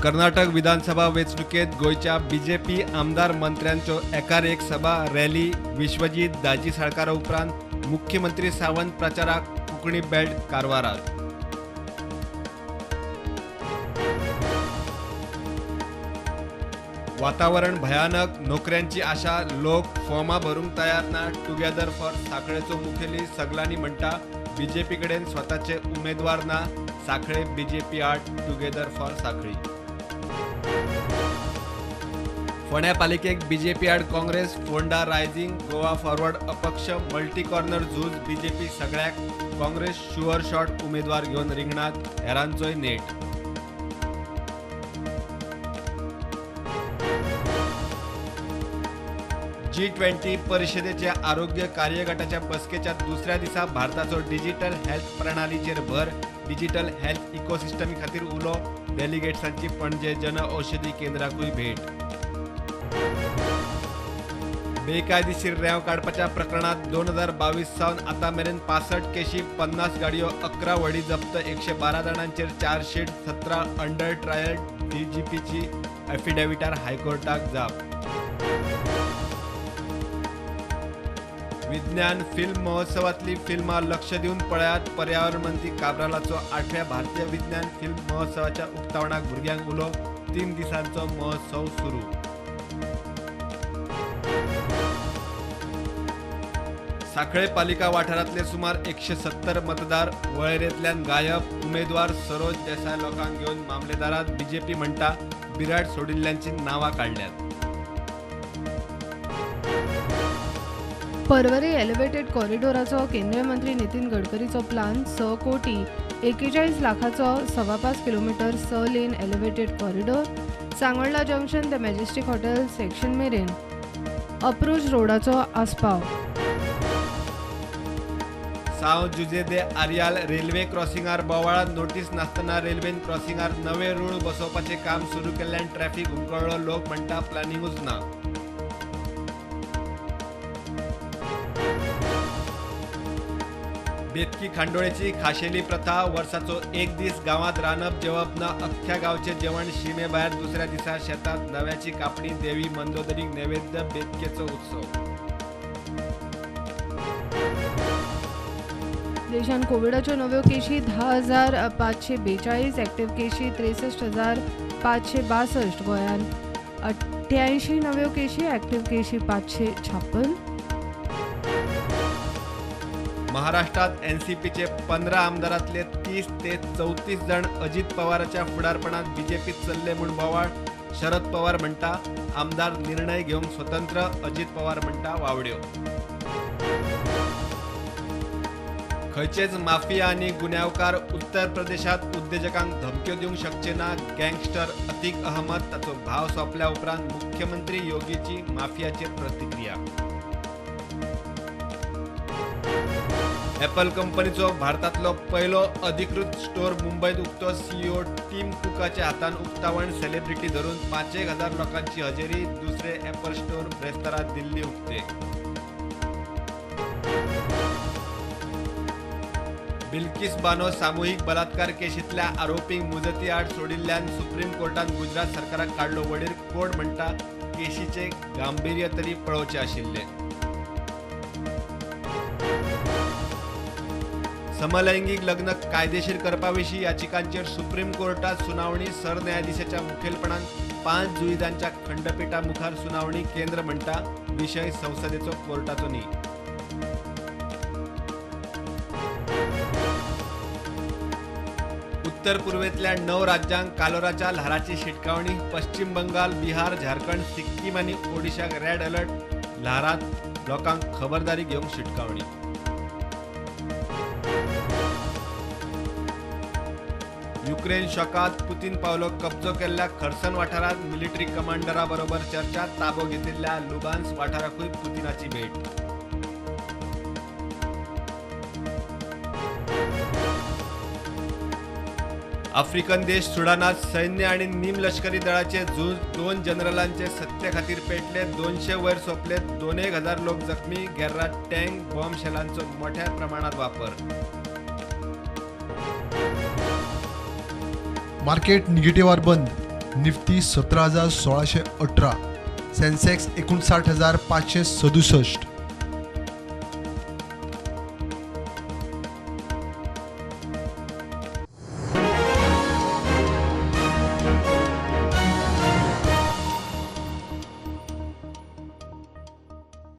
कर्नाटक विधानसभा वेंचणुकेत गोंयच्या बीजेपी आमदार मंत्र्यांच्यो एकार एक सभा रॅली. विश्वजीत दाजी साळकारा उपरांत मुख्यमंत्री सावंत प्रचाराक कोंकणी बेल्ट कारवारात. वातावरण भयानक, नोकऱ्यांची आशा, लोक फॉर्मां भरूंक तयार ना. टुगेदर फॉर सांखळेचो मुखेली सगलांनी म्हणटा बीजेपी कडेन स्वताचे उमेदवार ना. सांखळे बीजेपी आड टुगेदर फॉर सांखळी. फोंड्या पालिकेक बीजेपी आड काँग्रेस, फोंडा रायझिंग, गोवा फॉरवर्ड अपक्ष, मल्टी कॉर्नर झूज. बीजेपी सगळ्याक काँग्रेस शुअर शॉट उमेदवार घेवन रिंगणात, हेरांचोय नेट. G20 परिषदेच्या आरोग्य कार्यगटाच्या बसकेच्या दुसऱ्या दिसा भारताचो डिजिटल हेल्थ प्रणालीचेर भर. डिजिटल हेल्थ इकोसिस्टमी खातीर उलो. डेलिगेट्सांची पणजे जन औषधी केंद्राकूय भेट. बेकायदेशीर रेंव काडपाच्या प्रकरणात 2022 सावन आतां मेरेन 65 केशी, 50 गाडयो, 11 व्हडी जप्त, 112 जाणांचेर चार्जशीट, 17 अंडर ट्रायल. डीजीपीची एफिडेव्हिटार हायकोर्टाक जाप. विज्ञान फिल्म महोत्सवातली फिल्मां लक्ष दिवन पळयात. पर्यावरण मंत्री काब्रालाचो 8व्या भारतीय विज्ञान फिल्म महोत्सवाच्या उक्तावणाक भुरग्यांक उलो. 3 दिसांचो महोत्सव सुरू. सांखळे पालिका वाठारांतले सुमार 170 मतदार वळेरेंतल्यान गायब. उमेदवार सरोज देसाय लोकांक घेवन मामलेदारात. बीजेपी म्हणटा बिराड सोडिल्ल्यांची नांवां काडल्यात. पर्वरी एलिव्हेटेड कॉरिडोराचो केंद्रीय मंत्री नितीन गडकरीचो प्लान. 6 कोटी 41 लाखाचो 5.25 kilometre 6 lane elevated corridor. Sangolda junction ते मॅजेस्टिक हॉटेल सेक्शन मेरेन अप्रोच रोडाचो आस्पाव. साव जुजे दे आरियाल रेल्वे क्रॉसिंगार बोवाळ. नोटीस नासतना रेल्वेन क्रॉसिंगार नवे रूळ बसोवपाचें काम सुरू केल्ल्यान ट्रॅफिक हुमकळ्ळो. लोक म्हणटा प्लॅनिंगूच ना. बेतकी खांडोळेची खाशेली प्रथा. वर्साचो एक दीस गांवांत रांदप जेवप ना. अख्ख्या गांवचें जेवण शिमे भायर. दुसऱ्या दिसा शेतांत नव्याची कापणी. देवी मंदोदरीक नैवेद्य. बेतकेचो उत्सव. देशांत कोविडाच्यो नव्यो केशी 10,542, एक्टिव्ह केशी 63,562. गोंयांत 88 नव्यो केशी, एक्टिव्ह केशी 556. महाराष्ट्रात एनसीपीचे 15 आमदारांतले 30 ते 34 जण अजित पवाराच्या फुडारपणात बीजेपीत चल्ले म्हूण बोवाळ. शरद पवार म्हणटा आमदार निर्णय घेवंक स्वतंत्र. अजित पवार म्हणटा वावड्यो. खंयचेच माफिया आनी गुन्यांवकार उत्तर प्रदेशात उद्देजकांक धमक्यो दिवंक शकचे ना. गँगस्टर अतीक अहमद ताचो भाव सोंपल्या उपरांत मुख्यमंत्री योगीची माफियाचेर प्रतिक्रिया. एपल कंपनीचो भारतांतलो पयलो अधिकृत स्टोर मुंबयत उक्तो. सीईओ टीम कुकाच्या हातान उक्तावण. सेलिब्रिटी धरून 5,000 लोकांची हजेरी. दुसरे एपल स्टोर ब्रेस्तारा दिल्ली उक्ते. बिल्किस बानो सामुहीक बलात्कार केशींतल्या आरोपींक मुजती आड सोडिल्ल्यान सुप्रीम कोर्टान गुजरात सरकाराक काडलो वडीर. कोर्ट म्हणटा केशीचें गांभिर्य तरी पळोवचें आशिल्लें. समलैंगिक लग्न कायदेशीर करपाविशीं याचिकांचेर सुप्रीम कोर्टात सुनावणी. सरन्यायाधीशाच्या मुखेलपणान 5 जुईजांच्या खंडपीठा मुखार सुनावणी. केंद्र म्हणटा विशय संसदेचो, कोर्टाचो न्ही. उत्तर पूर्वेतल्या 9 राज्यांक कालोराच्या ल्हाराची शिटकावणी. पश्चिम बंगाल, बिहार, झारखंड, सिक्कीम आनी ओडिशाक रेड अलर्ट. ल्हारांत लोकांक खबरदारी घेवंक शिटकावणी. युक्रेन शोकात पुतीन पावलो. कब्जो केल्ल्या खर्सन वाठारांत मिलिटरी कमांडरा बरोबर चर्चा. ताबो घेतिल्ल्या लुगान्स वाठाराकूय पुतीनाची भेट. आफ्रिकन देश सुडानात सैन्य आणि निमलष्करी दळाचे झूज. 2 जनरलांचे सत्ते खातीर पेटले. 200 वयर सोंपले. 2,000 लोक जखमी. गेर्रात टँक, बॉम्ब शेलांचो मोठ्या प्रमाणात वापर. मार्केट निगेटिव्हार बंद. निफ्टी 17,618, सेन्सेक्स 59,567.